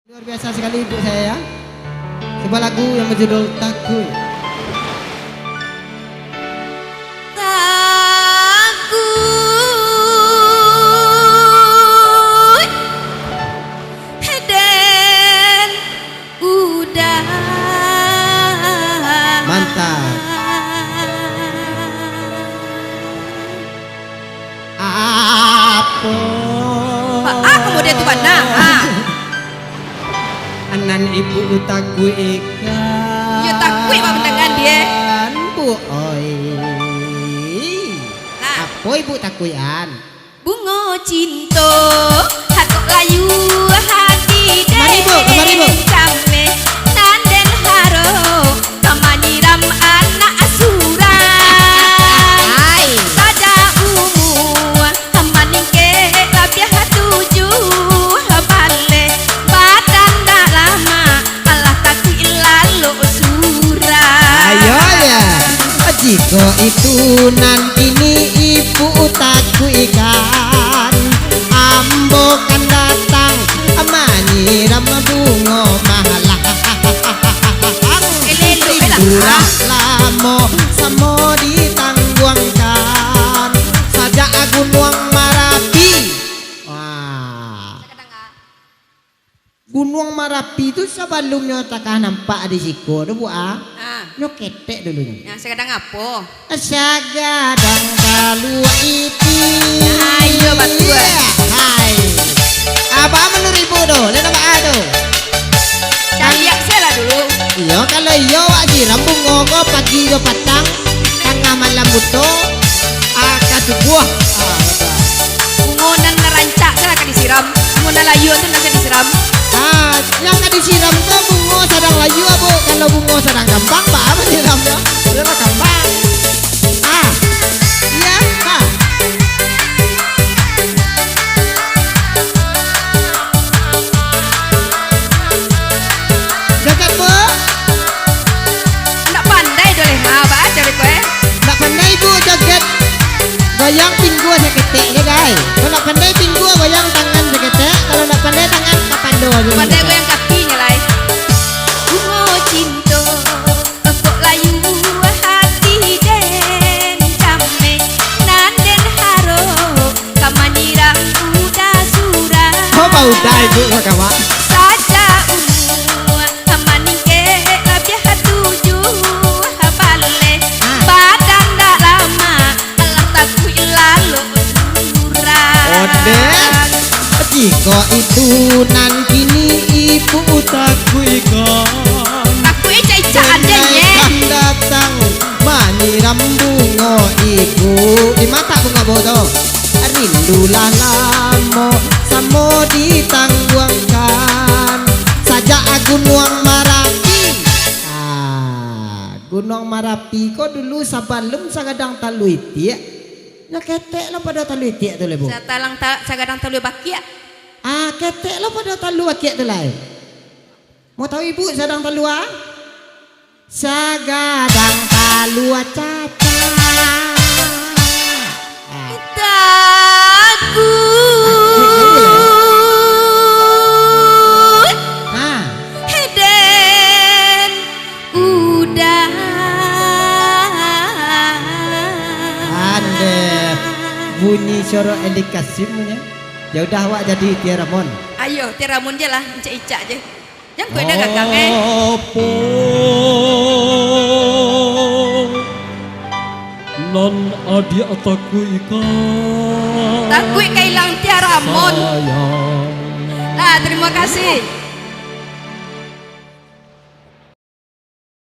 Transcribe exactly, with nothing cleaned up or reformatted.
Luar biasa sekali ibu saya, ya. Sebuah lagu yang berjudul Takuik. Takuik den udah. Mantap. Apo? Baa kamu tu bana, ha? Nan ibu takuikan. Yo, takuik bak pandangan dia. Bu, oi. Nah. Apo ibu takuikan? Bungo cinto, hakok layu hati den. Kamari, Bu, kamari, Bu. Cameh, nan den harok, ka manyiram anak surang. Ai. Sajak umua maningkek labiah tujuah baleh, batanda lamak, alah takuik lalok surang. Ayo, ya. Jikok itu nan kini ibu takuikan, ambo kan datang manyiram bungo mahalang. Elok-elok, eh, lah. Rindulah lamo samo ditangguangkan, sajak Gunuang Marapi. Wah. Gunuang Marapi tu sabalumnyo takah nampak di siko tu, Bu, ah. Ah. Nyo ketek dulunyo. Nah, sagadang apo? Sagadang talua iti. Nah, iyo, batua. Hai. Apo manuruik Ibu tu? Lai nampak ah tu? Caliak se lah dulu. Iyo, kalau iyo, awak siram bungo ko pagi jo patang, tangah malam buto, ah, ka subuah. Ah, batua. Bungo nan rancak se lah ka disiram. Bungo nan layua tu nan ka disiram. Ah, nan ka disiram tu bungo sadang layua, Bu. Kalau bungo sadang kambang, baa masiramnyo? Iyo lah kambang. Ah, iyo, ha. Joget, Bu. Ndak pandai doh leh, ha, baa caro ko, eh? Ndak pandai, Bu, joget. Goyang pinggua saketek se, gai. Kalau ndak pandai pinggua, goyang tangan saketek. Kalau ndak pandai tangan, kapalo se. Pandai goyang kakinyo lai. Bungo cinto, kok layu hati den, cameh nan den harok, ka manyiram uda surang. Oh, bauda ibu ko, kawan. Sajak umua maningkek labiah tujuah baleh, ah, badan dak lamak, alah takuik lalok surang. Odeh, jikok itu nan kini ibu takuikan. Takuik icak-icakan je, ye. Denai kan datang manyiram bungo ibu. Di mata bungo ibu tu. Rindulah lamo samo ditangguangkan, sajak Gunuang Marapi. Ah, Gunuang Marapi ko dulu sabalum sagadang talua itiak. Nyo ketek lo pado talua itiak tu lai, Bu. Satalang ta-, sagadang talua bakiak. Ah, ketek lo pado talua bakiak tu lai. Mau tahu Ibu sagadang talua? Sagadang talua cacak. Ah. Takuik. Ah. Den udah. Andeh, bunyi suaro Eli Kasim punyo. Ya udah, awak jadi Tia Ramon. Ayo, Tia Ramon je lah, icak-icak je. Jan kau dah gagang, eh. Apo nan adiak takuikan? Takuik ka ilang Tia Ramon. Sayang. Nah, terima kasih.